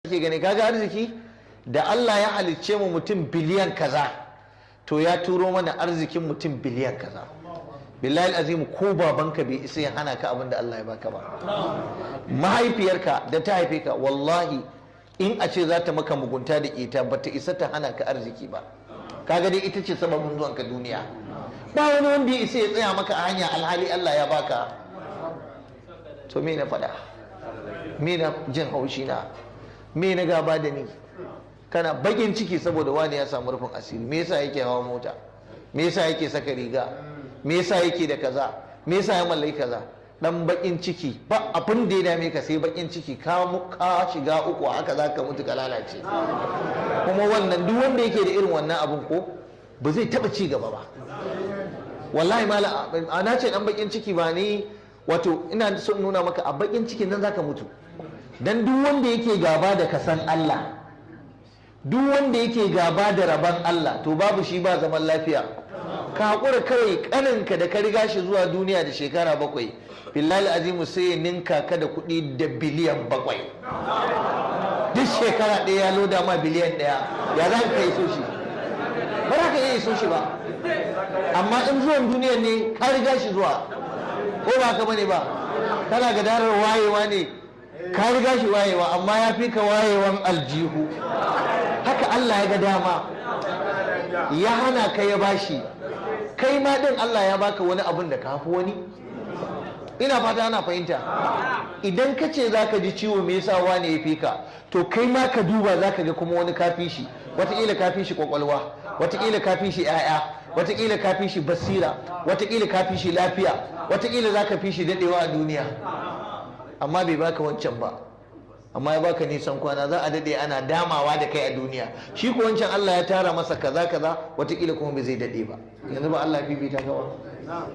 Kake gani, kaga arziki da Allah ya halicce mu mutum biliyan kaza, to ya turo mana arzikin mutum biliyan kaza. Billahi azim, ko babanka bai isa ya hana ka abin da Allah ya baka ba. Mahaifiyarka da ta haife ka, wallahi in a ce za ta maka mugunta da ita, ba ta isa ta hana ka arziki ba. Kaga dai ita ce sababin zuwanka duniya. Ba wani wanda ya isa ya tsaya maka a hanya alhali Allah ya baka. To me na faɗa? Me na jin haushi na? Me na gaba da ni? Kana bakin ciki saboda wani ya samu rufin asiri. Me yasa yake hawa mota? Me yasa yake saka riga? Me yasa yake da kaza? Me yasa ya mallaki kaza? Dan bakin ciki ba abin da ya dame ka sai bakin ciki. Ka shiga uku, haka zaka mutu ka lalace. Kuma wannan duk wanda yake da irin wannan abun ko ba zai taba ci gaba ba. Wallahi malam, ana ce dan bakin ciki ba ni, wato ina son nuna maka a bakin cikin nan zaka mutu. Dan duk wanda yake gaba da kasan Allah, duk wanda yake gaba da rabon Allah, to babu shi ba zaman lafiya. Ka haƙura kawai. Ƙaninka da ka riga shi zuwa duniya da shekara 7, billahi azimu sai ya ninka ka da kuɗi da biliyan 7. Duk shekara ɗaya ya loda ma biliyan 1. Ya za ka iso shi? Ba za ka iya iso shi ba. Amma in zuwan duniya ne, ka riga shi zuwa, ko ba ka bane ba? Kana gadarar wayewa ne, ka riga shi wayewa, amma ya fi ka wayewan aljihu. Haka Allah ya ga dama, ya hana ka ya bashi. Kai ma din Allah ya baka wani abun da ka fi wani. Ina fata ana fahimta. Idan ka ce za ka ji ciwo me yasa wani ya fi ka, to kai ma ka duba za ka ga kuma wani ka fi shi. Wataƙila ka fi shi kwakwalwa, wataƙila ka fi shi 'ya'ya, wataƙila ka fi shi basira, wataƙila ka fi shi lafiya, wataƙila za ka fi shi daɗewa a duniya. Amma bai baka wancan ba, amma ya baka nisan kwana. Za a daɗe ana damawa da kai a duniya. Shi ko wancan Allah ya tara masa kaza kaza, wataƙila kuma bai zai daɗe ba. Yanzu ba Allah fifita ka ba?